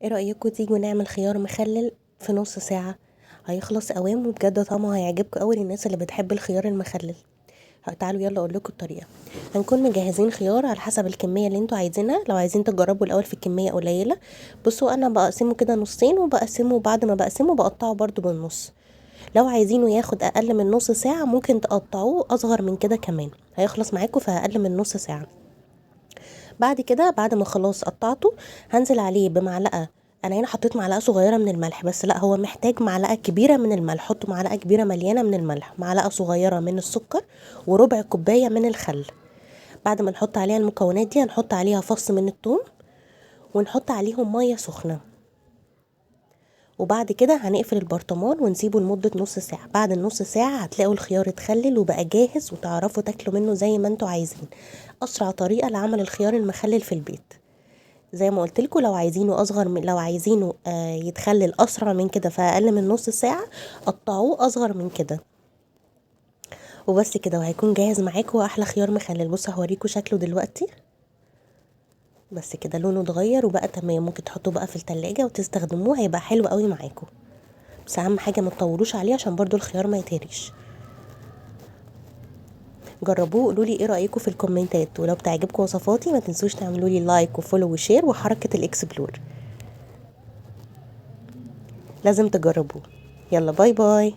ايه رأيكم تيجوا نعمل خيار مخلل في نص ساعة؟ هيخلص اوام وبجد طعمه هيعجبكم قوي للناس اللي بتحب الخيار المخلل. تعالوا يلا اقول لكم الطريقة. هنكون مجهزين خيار على حسب الكمية اللي انتوا عايزينها، لو عايزين تجربوا الاول في كمية قليلة. بصوا انا بقسمة كده نصين، وبقسمه بعد ما بقسمة بقطعه برضو بالنص. لو عايزينه ياخد اقل من نص ساعة ممكن تقطعوه اصغر من كده كمان، هيخلص معاكم في اقل من نص ساعة. بعد كده بعد ما خلاص قطعته هنزل عليه بمعلقة، انا هنا حطيت معلقة صغيرة من الملح، بس لا هو محتاج معلقة كبيرة من الملح، حطوا معلقة كبيرة مليانة من الملح، معلقة صغيرة من السكر، وربع كوباية من الخل. بعد ما نحط عليها المكونات دي هنحط عليها فص من الثوم، ونحط عليهم مية سخنة، وبعد كده هنقفل البرطمان ونسيبه لمدة نص ساعة. بعد النص ساعة هتلاقوا الخيار اتخلل وبقى جاهز، وتعرفوا تاكلوا منه زي ما انتوا عايزين. اسرع طريقة لعمل الخيار المخلل في البيت. زي ما قلت لكم لو عايزينه اصغر من، لو عايزينه يتخلل اسرع من كده في اقل من نص ساعة قطعوه اصغر من كده وبس كده، وهيكون جاهز معاكم احلى خيار مخلل. بصوا هوريكم شكله دلوقتي. بس كده لونه اتغير وبقى تمام، ممكن تحطوه بقى في التلاجة وتستخدموه، هيبقى حلو قوي معاكم. بس اهم حاجة ما تطولوش عليه عشان برضو الخيار ما يتهريش. جربوه وقولوا لي ايه رايكم في الكومنتات، ولو بتعجبكم وصفاتي ما تنسوش تعملوا لي like و follow و share وحركه ال explore، لازم تجربوه. يلا bye bye.